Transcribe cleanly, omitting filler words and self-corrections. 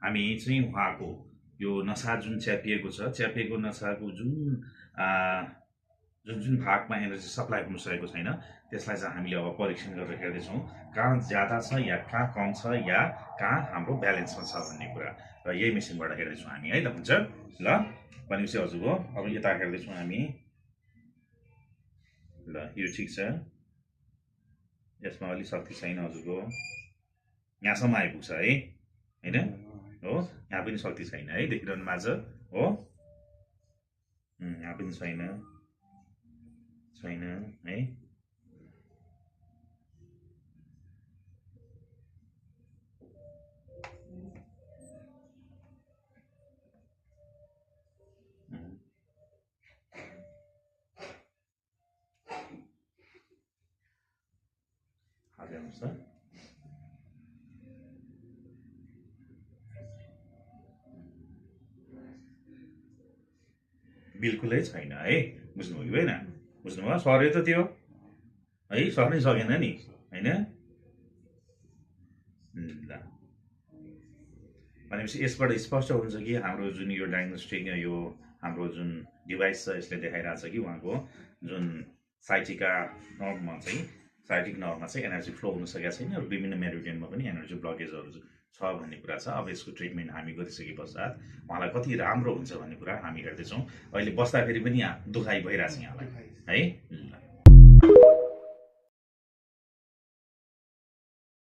हामी चाहिँ उहाँको यो नसा जुन च्यापिएको छ, च्यापिएको नसाको जुन जुन जुन भागमा एनर्जी सप्लाई हुन सकेको छैन त्यसलाई चाहिँ हामीले अब परीक्षण गरेर हेर्दैछौँ कहाँ ज्यादा छ या कहाँ कम छ या कहाँ हाम्रो ब्यालेन्समा छ भन्ने कुरा र यही मेसिनबाट हेर्दैछौँ हामी है। ल हुन्छ ल भनेपछि हजुरको अब यता हेर्दैछौँ हामी। ल यो ठिक छ, यसमा अलिक शक्ति छैन हजुरको, यहाँसम्म आइपुग्छ है होइन हो, यहाँ पनि शक्ति छैन है, देखिरहनु भएको छ हो, यहाँ पनि छैन छैन है। हाल्नुहोस् त बिल्कुलै छैन है, बुझ्नुभयो होइन, बुझ्नुभयो, सर्यो त त्यो है, सर्नै सकेन नि होइन। ल भनेपछि यसबाट स्पष्ट हुन्छ कि हाम्रो जुन यो डायग्नोस्टिक यो हाम्रो जुन डिभाइस छ यसले देखाइरहेछ कि उहाँको जुन साइटिका नर्भमा चाहिँ एनर्जी फ्लो हुन सकेको छैन र विभिन्न मेरिडियनमा पनि एनर्जी ब्लकेजहरू छ भन्ने कुरा छ। अब यसको ट्रिटमेन्ट हामी गरिसके पश्चात उहाँलाई कति राम्रो हुन्छ भन्ने कुरा हामी हेर्दैछौँ। अहिले बस्दाखेरि पनि दुखाइ भइरहेछ यहाँलाई है।